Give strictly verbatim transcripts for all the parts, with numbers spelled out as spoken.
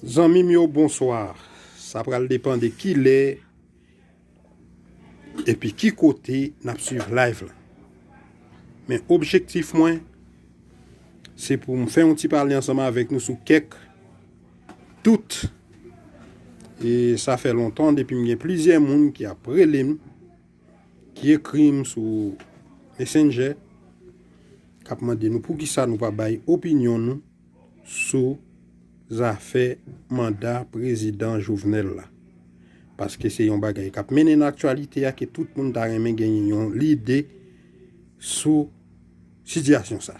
Zanmi m yo, bonswa. Sa pral depann de ki lè epi ki kote n ap swiv live la. Men objektif mwen, se pou m fè yon ti pale ansanm avèk nou sou kèk dout. E sa fè lontan depi m gen plizyè moun ki ap rele m, ki ekri m sou Messenger, k ap mande nou poukisa nou pa bay opinyon nou sou zafè manda prezidan Jovenel la. Paske se yon bagay k ap mennen nan aktyalite a, ke tout moun ta renmen genyen yon lide sou sitiyasyon sa.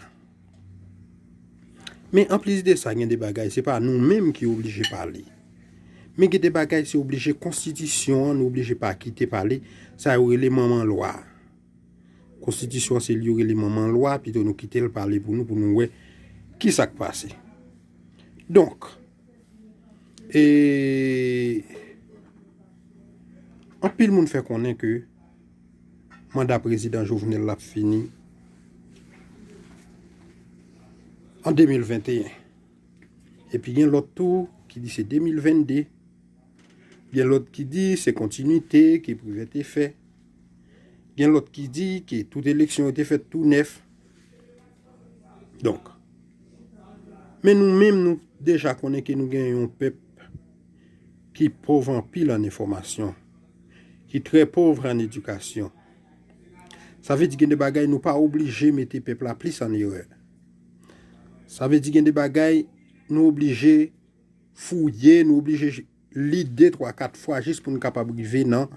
Men anplis de sa, gen de bagay, se pa nou menm ki oblije pale. Men gen de bagay, se oblije konstitisyon an, nou oblije pa kite pale, sa yo rele manman lwa. Konstitisyon an, se li yo rele manman lwa, pito nou kite l pale pou nou, pou nou wè ki sa k pase. Donk, e, anpil moun fè konnen ke manda prezidan Jovenel la ap fini an de mil venteyen. Epi gen lòt tou ki di se de mil vennde. Gen lòt ki di se kontinite ke Privè te fè. Gen lòt ki di ke tout eleksyon yo te fèt tou nèf. Donk, men nou menm, nou deja konnen ke nou gen yon pèp ki pòv anpil an enfòmasyon, ki trè pòv an edikasyon. Sa vle di gen de bagay nou pa oblije mete pèp la plis an erè. Sa vle di gen de bagay nou oblije fouye, nou oblije li de, twa, kat fwa jis pou n kapab rive nan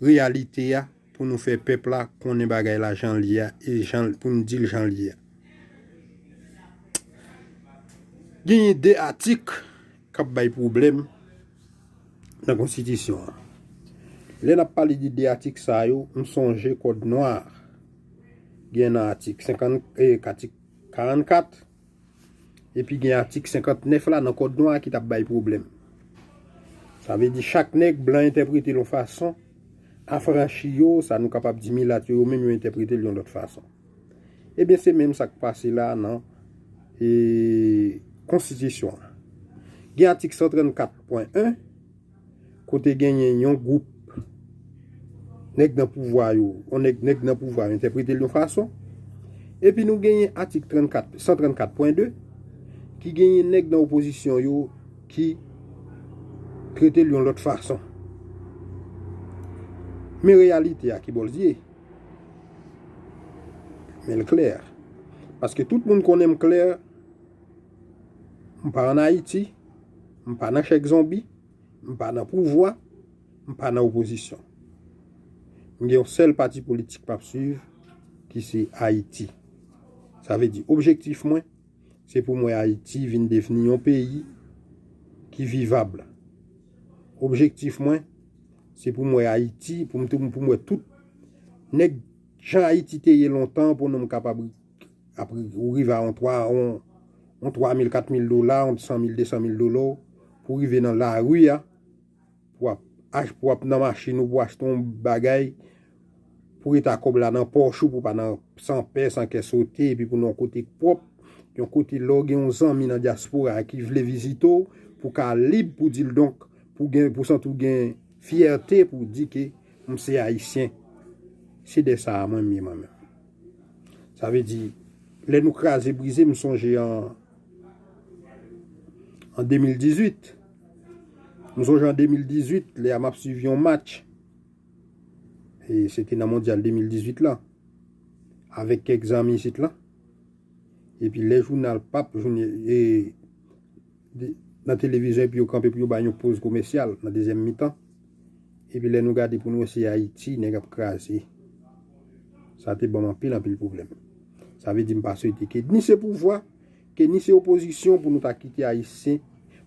reyalite a, pou nou fè pèp la konnen bagay la jan l ye a, e jan, pou n di l jan l ye a. Genyen de atik k ap bay pwoblèm nan konstitisyon an. Lè n ap pale de de atik sa yo, m sonje kòd nwa. Gen nan atik senkant, eh, atik karannkat, epi gen atik senkantnèf la nan kòd nwa ki t ap bay pwoblèm. Sa vle di chak nèg, blan entèprete l yon fason, afranchi yo, sa nou kapab di milat yo, yo menm yo entèprete l yon lòt fason. Ebyen, se menm sa k pase la nan, e, konstitisyon an. Gen atik san trannkat pwen en, kote genyen yon gwoup nèg nan pouvwa yo, yon nèg, nèg nan pouvwa yo entèprete l yon fason. Epi nou genyen atik trannkat, san trannkat pwen de, ki genyen nèg nan opozisyon yo ki trete l yon lòt fason. Men reyalite a ki bò l ye. Men l klè. Paske tout moun konnen m klè, m pa ann Ayiti, m pa nan chèk zonbi, m pa nan pouvwa, m pa nan opozisyon. M gen yon sèl pati politik m ap swiv, ki se Ayiti. Sa vle di, objektif mwen, se pou m wè Ayiti vin devni yon peyi ki vivab. Objektif mwen, se pou m wè Ayiti, pou m, pou m wè tout nèg jan Ayiti te ye lontan, pou nou kapab ap ou rive a yon twa, yon, yon twa mil, kat mil dola, yon san mil, de san mil dola, pou rive nan lari a, pou ap, ach-, pou ap nan machin ou, pou achte yon bagay, pou ret a kòb la nan pòch ou, pou pa nan san pè, san kè sote, epi pou nan yon kote k pwòp, yon kote lè w gen yon zanmi nan dyaspora a ki vle vizite w, pou ka lib pou di l donk, pou gen, pou santi w gen fyète, pou di ke m se ayisyen. Se de sa a mwen m ye mwen menm. Sa vle di, lè nou kraze brize, m sonje an, an de mil dizuit. M sonje an de mil dizuit, lè a m ap swiv yon match. E se te nan mondyal de mil dizuit la. Avèk kèk zanmi isit la. Epi lè jounal p ap jwenn, e, de, nan televizyon, epi yo kanpe pou yo bay yon poz komèsyal nan dezyèm mitan. Epi lè nou gade pou nou wè se Ayiti nèg ap kraze. Sa te ban m anpil, anpil pwoblèm. Sa vle di m pa swete ke ni se pouvwa, ke ni se opozisyon pou nou ta kite Ayisyen,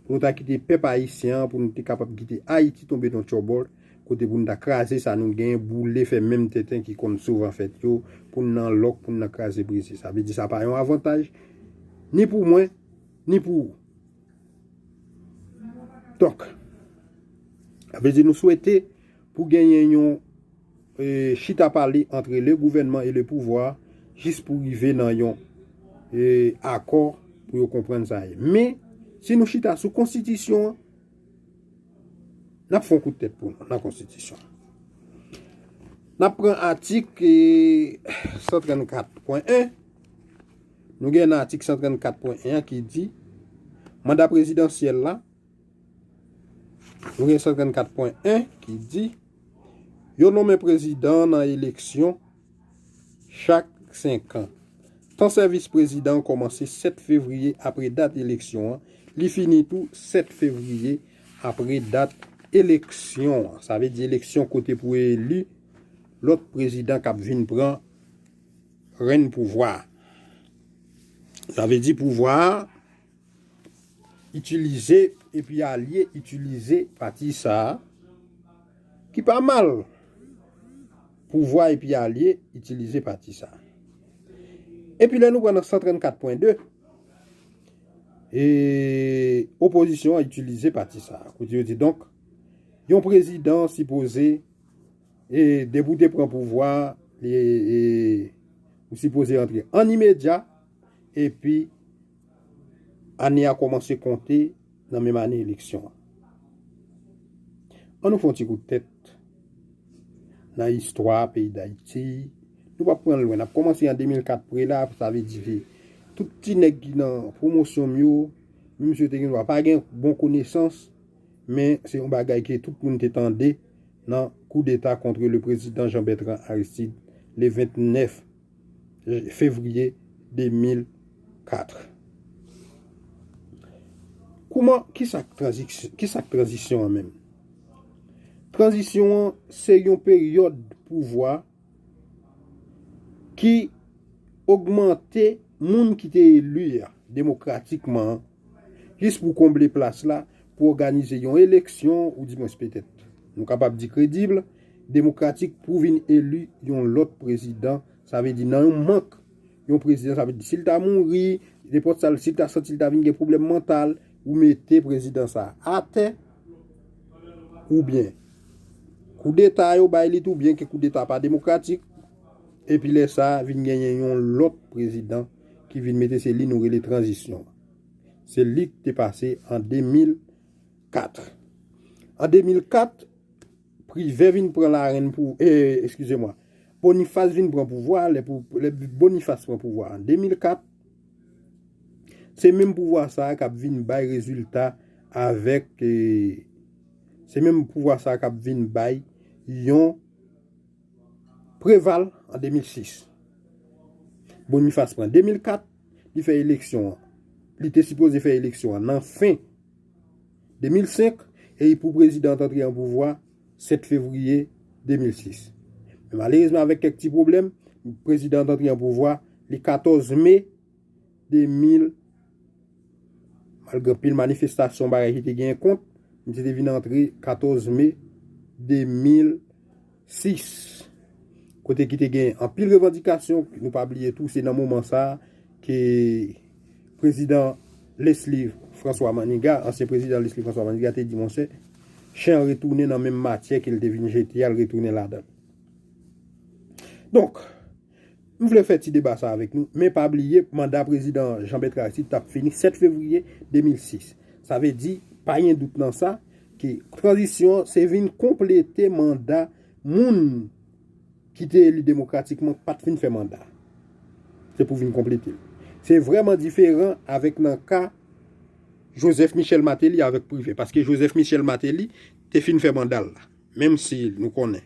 pou nou ta kite pèp ayisyen an, pou nou te kapab kite Ayiti tonbe nan tchòbòl, kote pou nou ta kraze sa nou genyen, boule, fè menm tenten ki konn souvan fèt yo, pou n nan lòk, pou n nan kraze brize. Sa vle di sa pa yon avantaj, ni pou mwen, ni pou ou. Donk, sa vle di nou swete pou genyen yon, e, chita pale antre le gouvènman e le pouvwa, jis pou rive nan yon, e, akò pou yo konprann sa ye. Men, Si nou chita sou konstitisyon an, n ap fè yon kout tèt pou nou nan konstitisyon an. N ap pran atik, eh, san trannkat pwen en. Nou gen nan atik san trannkat pwen en an ki di, manda prezidansyèl la, nou gen san trannkat pwen en ki di, yo nonmen prezidan nan eleksyon chak senk an. Tan sèvis prezidan an kòmanse sèt fevriye apre dat eleksyon an, li fini tou sèt fevriye apre dat eleksyon an. Sa vle di eleksyon kote pou eli lòt prezidan k ap vin pran rèn pouvwa a. Sa vle di pouvwa a itilize epi alye itilize pati sa a, ki pa mal. Pouvwa epi alye itilize pati sa a. Epi lè nou pran nan san trannkat pwen de, e, opozisyon an itilize pati sa a. Kote yo di, donk, yon prezidan sipoze, e, depi w te pran pouvwa, e, e, ou sipoze antre an imedya, epi ane a kòmanse konte nan menm ane eleksyon an. An nou fè yon ti kout tèt nan istwa peyi Dayiti. Nou p ap pran l lwen. N ap kòmanse an de mil kat pre la, sa vle di ke tout ti nèg ki nan pwomosyon m yo, menm si yo te gen dwa pa gen bon konesans, men se yon bagay ke tout moun te tande nan koudeta contre le président Jean-Bertrand Aristide le vennèf fevriye de mil kat. Kouman, ki sa k tranzis-, ki sa k tranzisyon an menm? Tranzisyon an se yon peryòd pouvwa ki ogmante moun ki te eli a demokratikman an, jis pou konble plas la, pou òganize yon eleksyon, ou dimwens petèt, nou kapab di kredib, demokratik pou vin eli yon lòt prezidan. Sa vle di nan yon mank yon prezidan, sa vle di si l ta mouri, nenpòt sa, si l ta santi l ta vin gen pwoblèm mantal, ou mete prezidan sa a atè, oubyen koudeta yo bay li tou, byen ke koudeta pa demokratik, epi lè sa a vin genyen yon lòt prezidan ki vin mete, se li nou rele tranzisyon. Se li ki te pase an de mil kat. An de mil kat, Privè vin pran larenn pou, e, eskize mwa, Bonifas vin pran pouvwa, lè pou, lè Bonifas pran pouvwa an de mil kat, se menm pouvwa sa a k ap vin bay rezilta avèk, e, se menm pouvwa sa a k ap vin bay yon Preval an de mil sis. Bonifas pran de mil kat, li fè eleksyon an. Li te sipoze fè eleksyon an nan fen de mil senk, e pou prezidan an t antre an pouvwa sèt fevriye de mil sis. Men malerezman, avèk kèk ti pwoblèm, prezidan an t antre an pouvwa le katòz me de mil, malgre anpil manifestasyon, bagay ki te genyen kont, misye te vin antre katòz me de mil sis. Kote ki te gen anpil revandikasyon, nou pa bliye tou, se nan moman sa a ke prezidan Leslie François Manigat, ansyen prezidan Leslie François Manigat te di, monchè, chen an retounen nan menm matyè ke l te vin jete a, l retounen ladan l. Donk, m vle fè ti deba sa avèk nou, men pa bliye, manda prezidan Jean Bertrand Aristide t ap fini sèt fevriye de mil sis. Sa vle di, pa gen dout nan sa, ke tranzisyon an se vin konplete manda moun ki te eli demokratikman k pa t fin fè manda. Se pou vin konplete l. Se vrèman diferan avèk nan ka Joseph Michel Martelly avèk Privè. Paske Joseph Michel Martelly te fin fè manda l la. Menm si nou konnen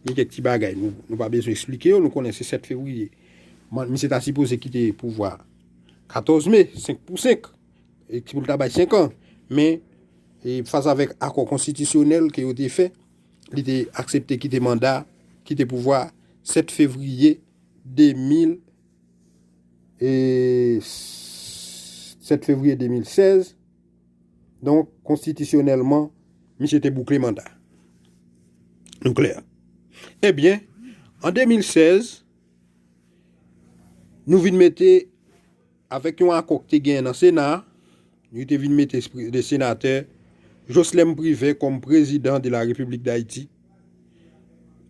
gen kèk ti bagay, nou, nou pa bezwen eksplike yo, nou konnen se sèt fevriye. Man, misye ta sipoze kite pouvwa katòz me, senk pou senk, e ki pou l ta bay senk an. Men, e, fas avèk akò konstitisyonèl ke yo te fè, li te aksepte kite manda, kite pouvwa sèt fevriye de mil, e, sèt fevriye de mil sèz. Donk, konstitisyonèlman, misye te boukle manda. Nou klè. Ebyen, an de mil sèz, nou vin mete, avèk yon akò ki te genyen nan Sena a, nou te vin mete espri-, de senatè Jocelerme Privert kòm prezidan de la Repiblik Dayiti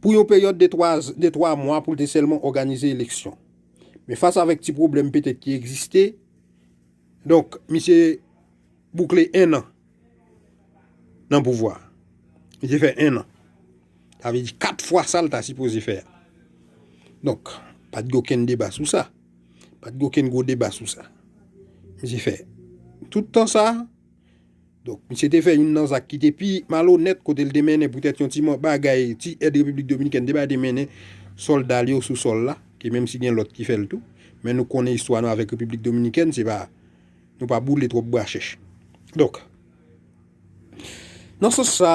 pou yon peryòd de twa, de twa mwa pou l te sèlman òganize eleksyon. Men fas avèk ti pwoblèm petèt ki egziste, donk, misye boukle en an nan pouvwa. Misye fè en an. Sa vle di kat fwa sa l ta sipoze fè a. Donk, pa t gen okenn deba sou sa. Pa t gen okenn gwo deba sou sa. Misye fè tout tan sa. Donk, misye te fè youn nan zak ki te pi malonèt kote l te mennen poutèt yon ti mò bagay, ti èd Repiblik Dominikèn te bay, te mennen sòlda l yo sou sòl la, ki menm si gen lòt ki fè l tou. Men nou konnen istwa nou avèk Repiblik Dominikèn, se pa, nou pa boule twòp bwa chèch. Donk, nan sans sa,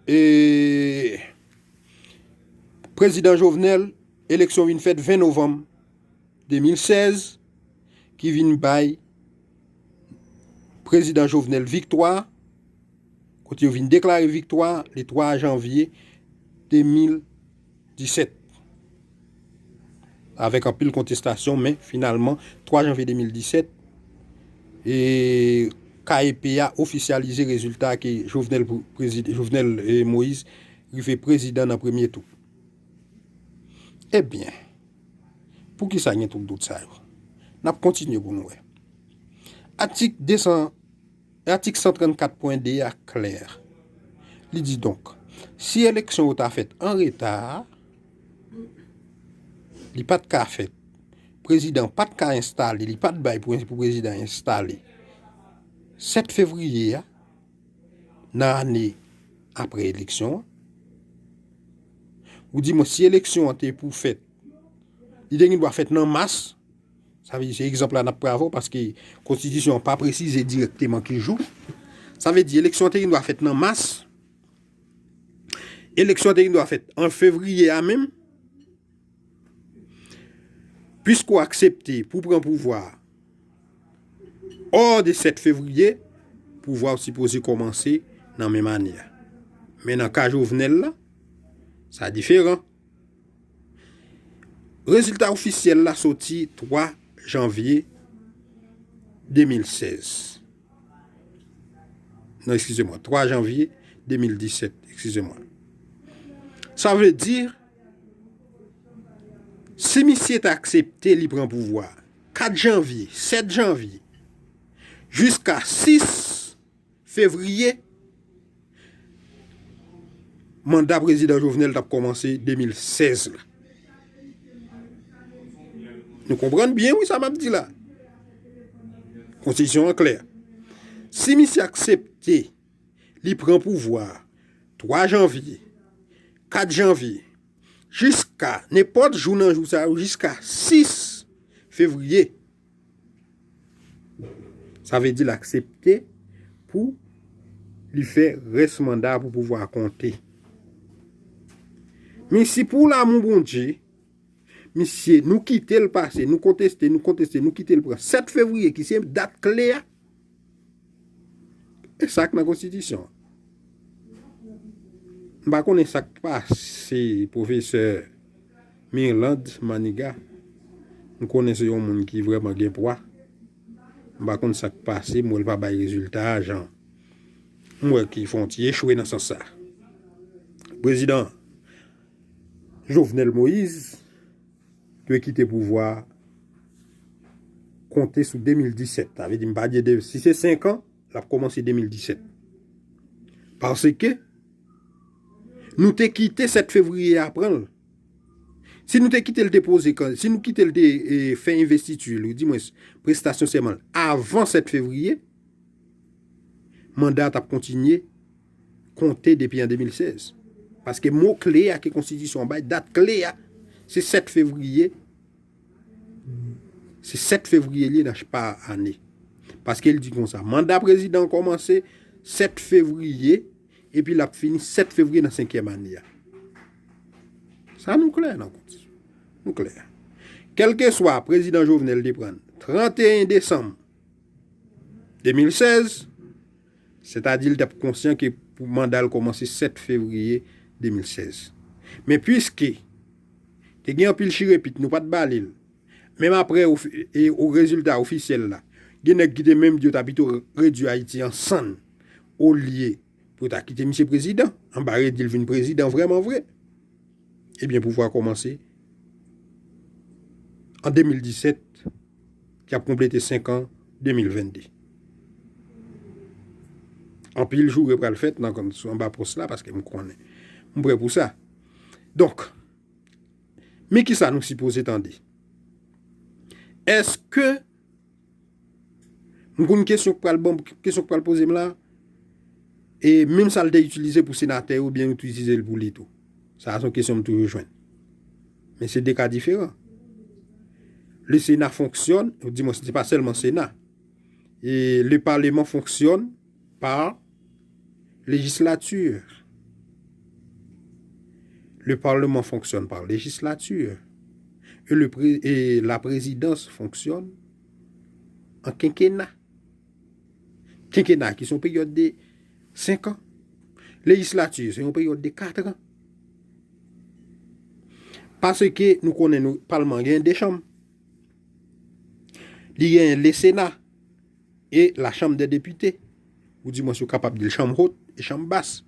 e, prezidan Jovenel, eleksyon vin fèt ven novanm de mil sèz, ki vin bay prezidan Jovenel viktwa, kote yo vin deklare viktwa le twa janvye de mil disèt. Avèk anpil kontestasyon, men finalman, twa janvye de mil disèt, e K E P a ofisyalize rezilta ke Jovenel, prezid-, Jovenel, e, Moïse rive prezidan nan premye tou. Ebyen, poukisa gen tout dout sa yo? N ap kontinye pou nou wè. Atik de san, atik san trannkat pwen de a klè. Li di donk, si eleksyon yo ta fèt an reta, li pa t ka fèt. Prezidan pa t ka enstale, li pa t bay pou, pou prezidan enstale sèt fevriye a, nan ane apre eleksyon an. Ou di mwen, si eleksyon an te pou fèt, li te gen dwa fèt nan mas. Sa vle di, se egzanp la n ap pran avè w, paske konstitisyon an pa presize dirèkteman ki jou. Sa vle di, eleksyon an te gen dwa fèt nan mas. Eleksyon an te gen dwa fèt an fevriye a menm. Piske w aksepte pou w pran pouvwa a hors de sèt fevriye, pouvwa w sipoze kòmanse nan menm ane a. Men nan ka Jovenel la, sa diferan. Rezilta ofisyèl la soti twa janvye de mil sèz. Non, eskize mwen, twa janvye de mil disèt, eskize mwen. Sa vle di, si misye ta aksepte li pran pouvwa a kat janvye, sèt janvye, jiska sis fevriye, manda prezidan Jovenel t ap kòmanse de mil sèz la. Nou konprann byen, wi, sa m ap di la. Konstitisyon an klè. Si misye aksepte li pran pouvwa a twa janvye, kat janvye, jiska nenpòt jou nan jou sa yo, jiska sis fevriye, sa vle di l aksepte pou li fè rès manda pou pouvwa a konte. Men si pou lanmou Bondye, misye, nou kite l pase, nou konteste, nou konteste, nou kite l pran sèt fevriye, ki se dat kle a, e sa k nan konstitisyon an. M pa konnen sa k pase pwofesè Mirlande Manigat. M konnen se yon moun ki vrèman gen pwa. M pa konn sa k pase, m wè l pa bay rezilta a jan m wè ki fè yon ti echwe nan sans sa. Prezidan Jovenel Moïse dwe kite pouvwa a konte sou de mil disèt. Sa vle di, m pa di de, si se senk an, l ap kòmanse de mil disèt. Paske nou te kite sèt fevriye a pran l. Si nou te kite l te poze kan, si nou kite l te, e, fè envestiti l, ou di mwens prestasyon sèman l avan sèt fevriye, manda a t ap kontinye konte depi an de mil sèz. Paske mo kle a ke konstitisyon an bay, dat kle a, se sèt fevriye. Se sèt fevriye li ye nan pa ane. Paske l di konsa, manda prezidan an kòmanse sèt fevriye, epi l ap fini sèt fevriye nan senkyèm ane a. Sa nou klè nan kont. Nou klè. Kèlkeswa prezidan Jovenel te pran tranteyen desanm de mil sèz, sètadi l t ap konsyan ke pou manda l kòmanse sèt fevriye de mil sèz. Men piske te gen anpil chirepit, nou pa t ba li l. Menm apre ofi-, e, o rezilta ofisyèl la, gen nèg ki te menm di yo ta pito redui Ayiti an sann olye pou yo ta kite misye prezidan. Anba redi l vin prezidan vrèman vre. Ebyen, pouvwa a kòmanse an de mil disèt, ki ap konplete senk an de mil vennde. Anpil joure pral fèt nan, anba pòs la, paske m konnen. M prè pou sa. Donk, men kisa nou sipoze tande? Èske, m konn kesyon k pral ban, kesyon k pral poze m la, e menm sa l te itilize pou senatè yo, byen yo tou itilize l pou li tou? Sa a se yon kesyon m toujou jwenn. Men se de ka diferan. Le Sénat fonctionne, di mwen, se pa sèlman Sena. E le Parlement fonctionne par législature. Le Parlement fonctionne par législature. Et, le pré- et la présidence fonctionne en quinquennat. Kenkena ki se yon peryòd de senk an. Lejislati se yon peryòd de kat an. Paske nou konnen nou, palman gen de chanm. Li gen le Sena e la Chanm dè Depite. Ou di mwen si w kapab di l chanm wot e chanm bas.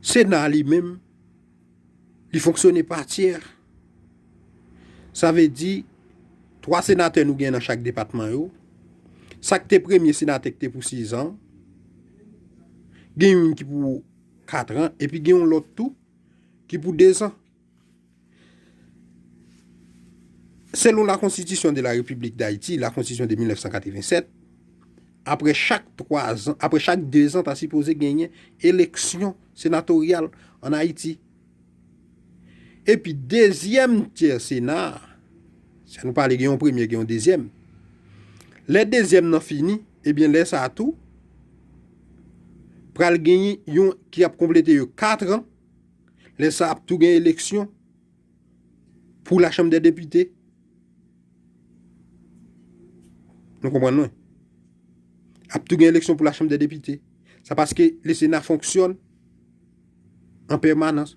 Sena li menm, li fonksyone pa tyè. Sa vle di, twa senatè nou gen nan chak depatman yo. Sa k te premye senatè ki te pou sizan, gen youn ki pou katran, epi gen yon lòt tou ki pou dezan. Selon la Constitution de la République d'Haïti, la Constitution de mil nèf san katreven sèt, apre chak twa zan, apre chak dezan, ta sipoze genyen eleksyon senatoryal ann Ayiti. Epi dezyèm tyè Sena, si nou pale gen yon premye, gen yon dezyèm. Lè dezyèm nan fini, ebyen lè sa a tou, pral genyen yon ki ap konplete yo kat an, lè sa ap tou gen eleksyon pou la Chanm dè Depite. Nou konprann mwen? Ap tou gen eleksyon pou la Chanm dè Depite. Sa paske le Sena fonksyone an pèmanans.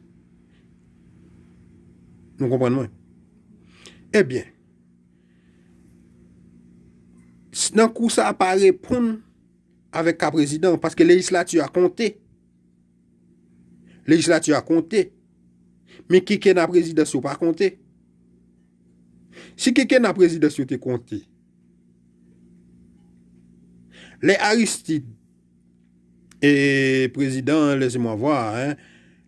Nou konprann mwen? Ebyen, nan kou sa a pa reponn avèk ka prezidan, paske lejislati a konte. Lejislati a konte. Men kenkena prezidans yo pa konte. Si kenkena prezidans yo te konte, lè Aristide e prezidan, laissez-moi voir, hein,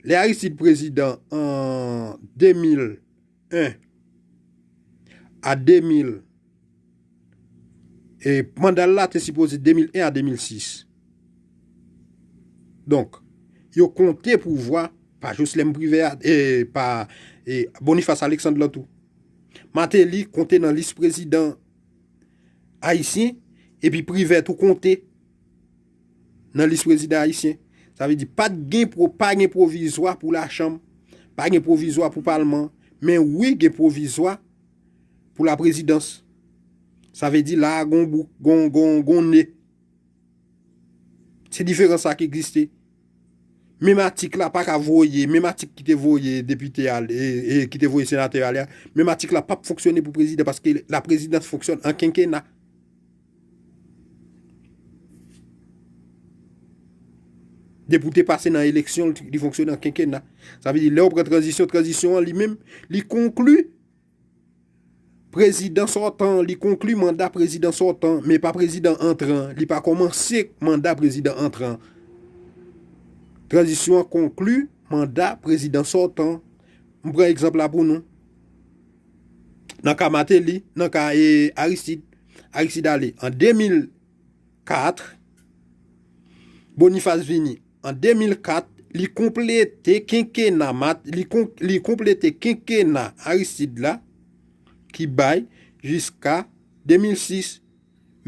lè Aristide prezidan an de mil en a de mil, e manda l la te sipoze de mil en a de mil sis. Donk, yo konte pouvwa pa Joslèm Privè a, e pa, e Boniface Alexandre lan tou. Martelly konte nan lis prezidan ayisyen, epi Privè tou konte nan lis prezidan ayisyen. Sa vle di, pa t gen pwo-, pa gen pwovizwa pou lachanm, pa gen pwovizwa pou palman, men wi, gen pwovizwa pou laprezidans. Sa vle di, la a gon bouk, gon, gon, gon ne. Se diferans sa ki egziste. Menm atik la pa ka voye, menm atik ki te voye depite a, e, e ki te voye senatè ale a, menm atik la p ap fonksyone pou prezidan, paske laprezidans fonksyone an kenkena. Depi w te pase nan eleksyon, li fonksyone an kenkena. Sa vle di, lè w pran tranzisyon, tranzisyon an li menm, li konkli prezidan sòtan, li konkli manda prezidan sòtan, men pa prezidan antran. Li pa kòmanse manda prezidan antran. Tranzisyon an konkli manda prezidan sòtan. M pran egzanp la pou nou. Nan ka Martelly, nan ka, e, Aristide, Aristide ale an de mil kat, Boniface vini an de mil kat, li konplete kenkena Mat-, li kon-, li konplete kenkena Aristide la, ki bay jiska de mil sis.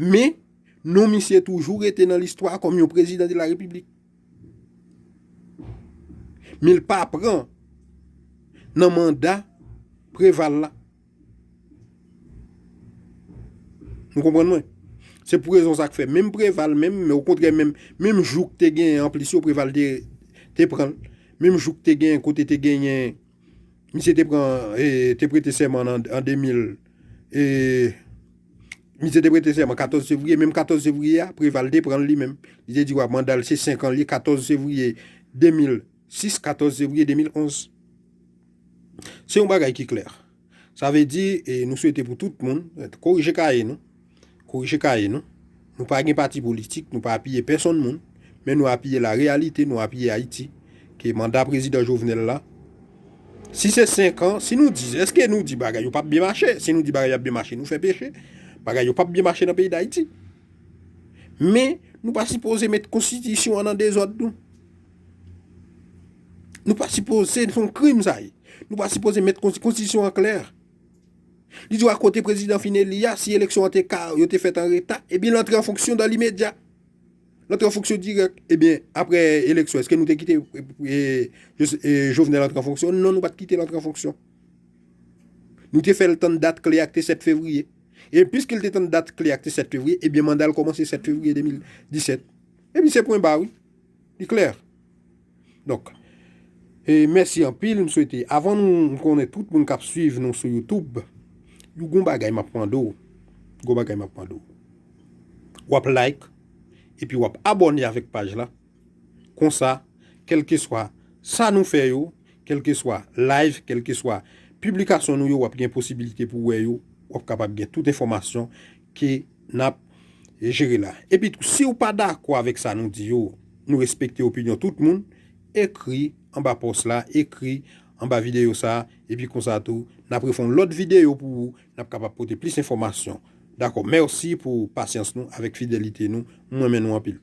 Men, non misye toujou rete nan listwa kòm yon prezidan de la repiblik. Men l pa pran nan manda Preval la. Nou konprann mwen? Se pou rezon sa k fè menm Preval, menm, men okontrè, menm, menm jouk te genyen anplis yo, Preval te, te pran l. Menm jouk te genyen, kote te genyen, misye te pran, e, te prete sèman an, an de mil, e, misye te prete sèman katòz fevriye, menm katòz fevriye a, Preval te pran l li menm. Li te di, wa, manda l se senk an, li katòz fevriye de mil sis, katòz fevriye de mil onz. Se yon bagay ki klè. Sa vle di, e, nou swete pou tout moun, e, korije kaye nou. Korije kaye nou. Nou pa gen pati politik, nou pa apiye pèsonn moun, men nou apiye la reyalite, nou apiye Ayiti, ke manda prezidan Jovenel la. Si se senk an, si nou di, èske nou di bagay yo p ap byen mache? Si nou di bagay yo ap byen mache, nou fè peche. Bagay yo p ap byen mache nan peyi Dayiti. Men, nou pa sipoze met konstitisyon an nan dezòd, nou. Nou pa sipoze, se yon krim sa ye. Nou pa sipoze met konsti-, konstitisyon an klè. Li di w akote prezidan fin eli a, si eleksyon an te ka, yo te fèt an reta, ebyen l antre an fonksyon dan limedya. L antre an fonksyon dirèk. Ebyen, apre eleksyon, èske nou te kite, e, e, e, Jovenel antre an fonksyon? Non, nou pa t kite l antre an fonksyon. Nou te fè l tann dat kle a k te sèt fevriye. E piske l te tann dat kle a k te sèt fevriye, ebyen manda l kòmanse sèt fevriye de mil disèt. Epi se pwen ba wi. Li klè. Donk, e mèsi anpil, m swete, avan nou, m konnen tout moun k ap swiv nou sou YouTube, yon gon bagay m ap mande w, gon bagay m ap mande w. W ap like, epi w ap abòne avèk paj la. Konsa, kèlkeswa sa nou fè yo, kèlkeswa live, kèlkeswa piblikasyon nou yo, w ap gen posibilite pou w wè yo, w ap kapab gen tout enfòmasyon ke n ap jere la. Epi tou, si w pa dakò avèk sa nou di yo, nou respekte opinyon tout moun, ekri anba pòs la, ekri anba videyo sa, epi konsa tou, n ap refè yon lòt videyo pou ou, n ap kapab pote plis enfòmasyon. Dakò, mèsi pou pasyans nou avèk fidelite nou, m renmen nou anpil.